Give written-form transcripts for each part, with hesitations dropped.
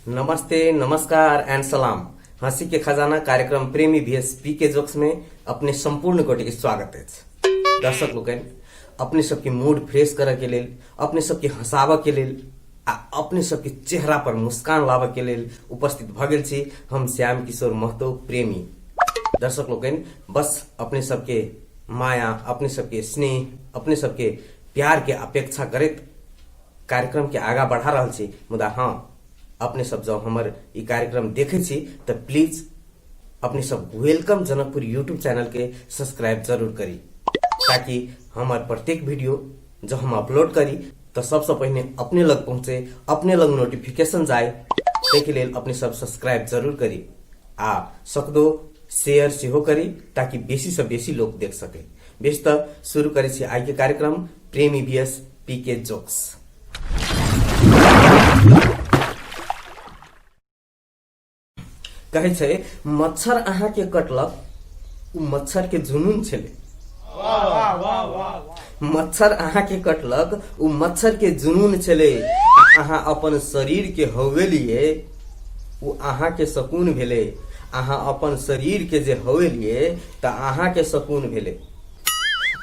नमस्ते, नमस्कार एंड सलाम। हंसी के खजाना कार्यक्रम प्रेमी भीएस पी के जोक्स में अपने संपूर्ण गोटे के स्वागत अछि। दर्शक लोकनि, अपने सबके मूड फ्रेश करऽ के लेल, अपने सबके हंसाबऽ के लेल आ अपने सबके चेहरा पर मुस्कान लाबऽ के लेल उपस्थित भऽ गेल छी हम श्याम किशोर महतो प्रेमी। दर्शक लोकनि, बस अपने सबके माया, अपने सबके स्नेह, अपने सबके प्यार के अपेक्षा करैत कार्यक्रम के आगा बढ़ा रहल छी। मुदा हाँ, अपने सब जँ हमर ई कार्यक्रम देखै छी तऽ प्लीज अपने सब welcome Janakpur YouTube channel के सब्सक्राइब जरूर करी, ताकि हमर प्रत्येक वीडियो जँ हम अपलोड करी तऽ सबसँ पहिने अपने लग पहुँचे, अपने लग नोटिफिकेशन जाय। ताहिके लेल अपने सब सब्सक्राइब जरूर करी आ सकदो शेयर सेहो करी, ताकि बेसी से बेसी लोग देख सके। बेस तऽ शुरू करै छी आइ के कार्यक्रम प्रेमी बीएस पी के जोक्स। कहै छै मच्छर अहाँ के कटलक उ मच्छर के जुनून छलै। मच्छर अहाँ के कटलक उ मच्छर के जुनून छलै, अहाँ अपन शरीर के हवेलिए उ अहाँ के सकून भेलै। अहाँ अपन शरीर के जे हवेलिए तऽ अहाँ के सकून भेलै।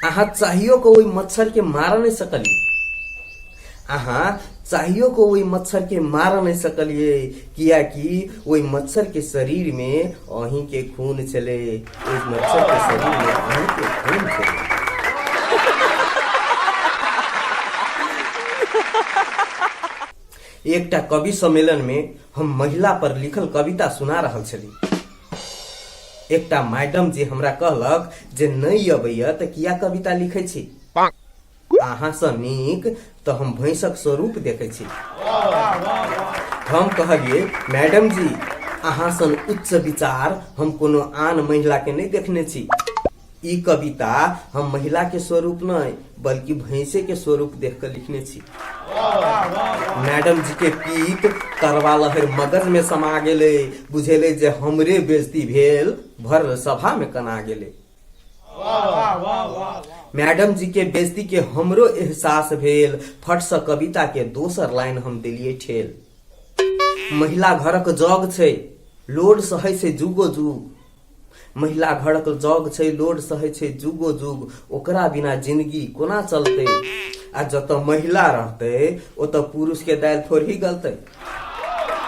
अहाँ चाहियो के ओहि मच्छर के मार नहि सकलिए, अहाँ चाहियो के ओहि मच्छर के मार नहि सकलिए, कियाकि ओहि मच्छर के शरीर में अहीं के खून छलै। ओहि मच्छर के शरीर में अहीं के खून छलै। एकटा कवि सम्मेलन में हम महिला पर लिखल कविता सुना रहल छली। एकटा मैडम जी हमरा कहलक जे नहि अबैया तऽ किया कविता लिखै छी, अहाँसँ नीक तऽ हम भैंसक स्वरूप देखै छी। हम कहलिए, मैडम जी, अहाँ सन उच्च विचार हम कोनो आन महिला के नहि देखने छी। ई कविता हम महिला के स्वरूप नहि बल्कि भैंसे के स्वरूप देख कऽ लिखने छी। मैडम जी के पीत तरवा लहर मगज में समा गेलै, बुझेलै जे हमरे बेइज्जती भेल, भर सभा में कना गेलै। मैडम जी के बेइज्जती के हमरो एहसास भेल, फट से कविता के दोसर लाइन हम देलिए ठेल। महिला घरक जग छै, लोड सहै छै जुगो जुग। महिला घरक जग छै, लोड सहै छै जुगो जुग, ओकरा बिना जिंदगी कोना चलतै। आ जतऽ महिला रहतै ओतऽ पुरुष के दालि थोड़ही गलतै।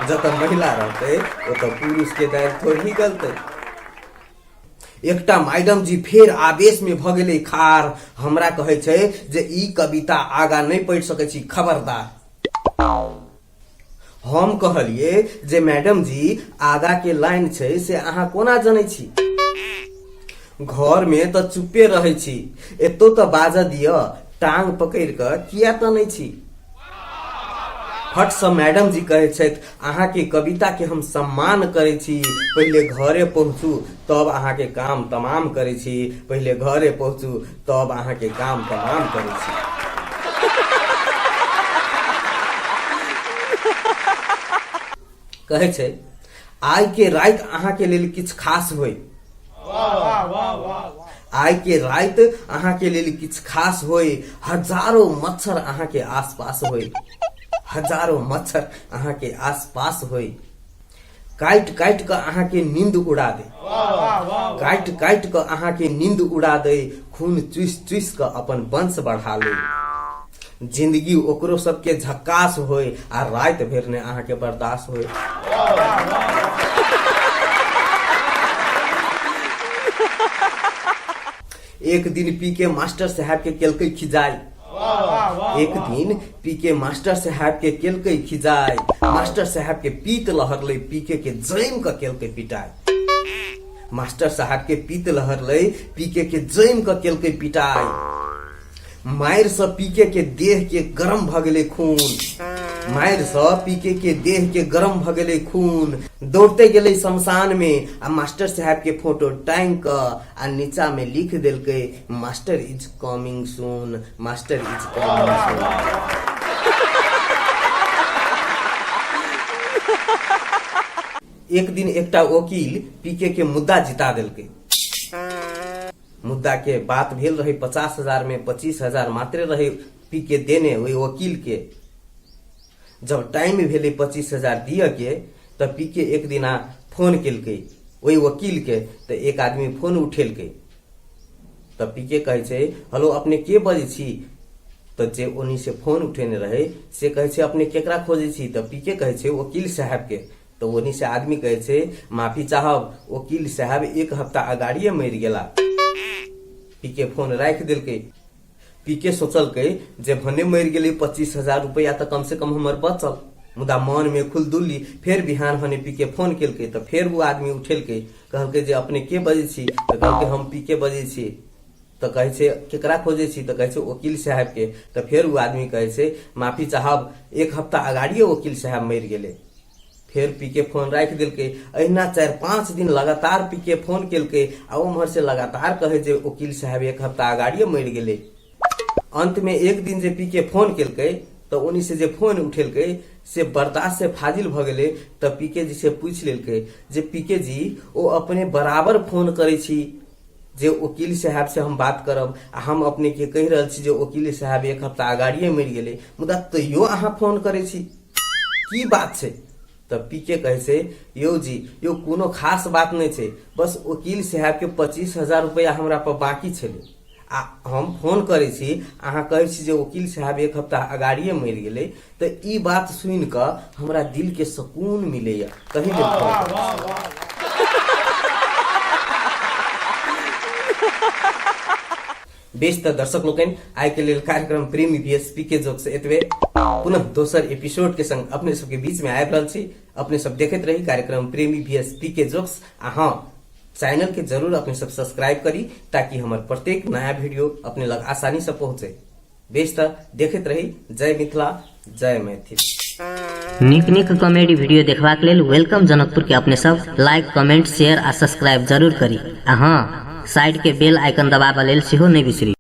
जतऽ महिला रहतै ओतऽ पुरुष के दालि थोड़ही गलतै। एकटा मैडम जी फेर आवेश में भऽ गेलै खार, हमरा कहै छै जे ई कविता आगा नहि पढ़ि सकै छी, खबरदार। हम कहलिए जे मैडम जी, आगा के लाइन छै से अहाँ कोना जनै छी? घर में तऽ चुप्पे रहै छी, एतो तऽ बाजऽ दिअ, टांग पकड़ि कऽ किया तनै छी? फट से मैडम जी कहै छथि, अहाँ के कविता के हम सम्मान करै छी, पहिले घरे पहुँचू तब अहाँ के काम तमाम करै छी। पहिले घरे पहुँचू तब अहाँ के काम तमाम करै छी। कहै छै आइ के राति अहाँ के लेल किछु खास होय। आइ के राति अहाँ के लेल किछु खास होय, हजारों मच्छर अहाँ के आसपास होय। हजारों मच्छर अहाँ के आसपास होय, काटि काटि कऽ अहाँ के नींद उड़ा दे। काटि काटि कऽ अहाँ के नींद उड़ा दे, खून चूसि चूसि कऽ अपन वंश बढ़ा ले। जिंदगी ओकरो सबके झक्कास होय आ राति भरि ने अहाँ के बर्दाश्त होय। एक दिन पी के मास्टर साहब के केलकै खिजाई। एक दिन पी के मास्टर साहब के केलकै खिजाई, मास्टर साहब के पीत लहरलै, पी के जमि कऽ केलकै पिटाई। मास्टर साहब के पीत लहरलै, पी के जमि कऽ केलकै पिटाई। मारि से पीके के देह के गरम भऽ गेलै खून। मारि से पीके के देह के गरम भऽ गेलै खून, दौड़ते गेलै शमशान में आ मास्टर साहब के फोटो टांगि कऽ आ नीचा में लिख देलकै, master is coming soon, master is coming soon. एक दिन एकटा वकील पीके के मुद्दा जिता देलकै। मुद्दा मुद्दा के बात भेल रहै 50,000 में 25,000 मात्रे रहै पी के देने ओहि वकील के। जब टाइम भेलै 25,000 दिअ के तऽ पी के एक दिना फोन केलकै ओहि वकील के, तऽ एक आदमी फोन उठेलकै। तऽ पी के कहै छै हेलो अपने के बजै छी? तऽ जे ओनी से फोन उठेने रहै से कहै छै अपने केकरा खोजै छी? तऽ पी के कहै छै वकील साहब के। तऽ ओनी से आदमी कहै छै माफी चाहब, वकील साहब एक हफ्ता अगाड़िए मरि गेला। पी के फोन राखि देलकै। पी के सोचलकै जे भने मरि गेलै 25,000 रुपैआ तऽ कम से कम हमर बचल, मुदा मन में खुलदुली। फेर बिहान होने पी के फोन केलकै तऽ फेर ओ आदमी उठेलकै, कहलकै जे अपने के बजै छी? तऽ कहलकै हम पी के बजै छी। तऽ कहै छै केकरा खोजै छी? तऽ कहै छै वकील साहब के। तऽ फेर ओ आदमी कहै छै माफी चाहब, एक हफ्ता अगाड़िए वकील साहब मरि गेलै। फेर पी के फोन राखि देलकै। अहिना 4-5 दिन लगातार पी के फोन केलकै आ उम्हर से लगातार कहै जे वकील साहब एक हफ्ता अगाड़िए मरि गेलै। अंत में एक दिन जे पी के फोन केलकै तऽ ओनी से जे फोन उठेलकै से बर्दाश्त से फाजिल भऽ गेलै। तऽ पी के जी से पूछि लेलकै जे पी के जी ओ अपने बराबर फोन करै छी जे वकील साहब से हम बात करब आ हम अपने के कहि रहल छी जे वकील साहब एक हफ्ता अगाड़िए मरि गेलै, मुदा तैयो अहाँ फोन करै छी, की बात छै? तऽ पी के कहै छै यौ जी यौ कोनो खास बात नहि छै, बस वकील साहब के 25,000 रुपैआ हमरा पर बाकी छलै आ हम फोन करै छी, अहाँ कहै छी जे वकील साहब एक हफ्ता अगाड़िए मरि गेलै, तऽ ई बात सुनि कऽ हमरा दिल के सुकून मिलैया, तही लेल फोन करै छी। बेस तऽ दर्शक लोकनि आइ के लेल कार्यक्रम प्रेमी बीएसपी के जोक से एतबे। पुनः दोसर एपिसोड के संग अपने सबके बीच में आबि रहल छी। अपने सब देखैत रही कार्यक्रम प्रेमी बीएसपी के जोक्स आ हाँ चैनल के जरूर अपने सब सब्सक्राइब करी ताकि हमर प्रत्येक नया वीडियो अपने लग आसानी से पहुंचे। बेस तऽ देखैत रही। जय मिथिला, जय मैथिल। नीक नीक कॉमेडी वीडियो देखबाक लेल welcome Janakpur के अपने सब लाइक, कमेंट, शेयर आ सब्सक्राइब जरूर करी आ हाँ साइड के बेल आइकन दबाबऽ लेल सेहो नहि बिसरी।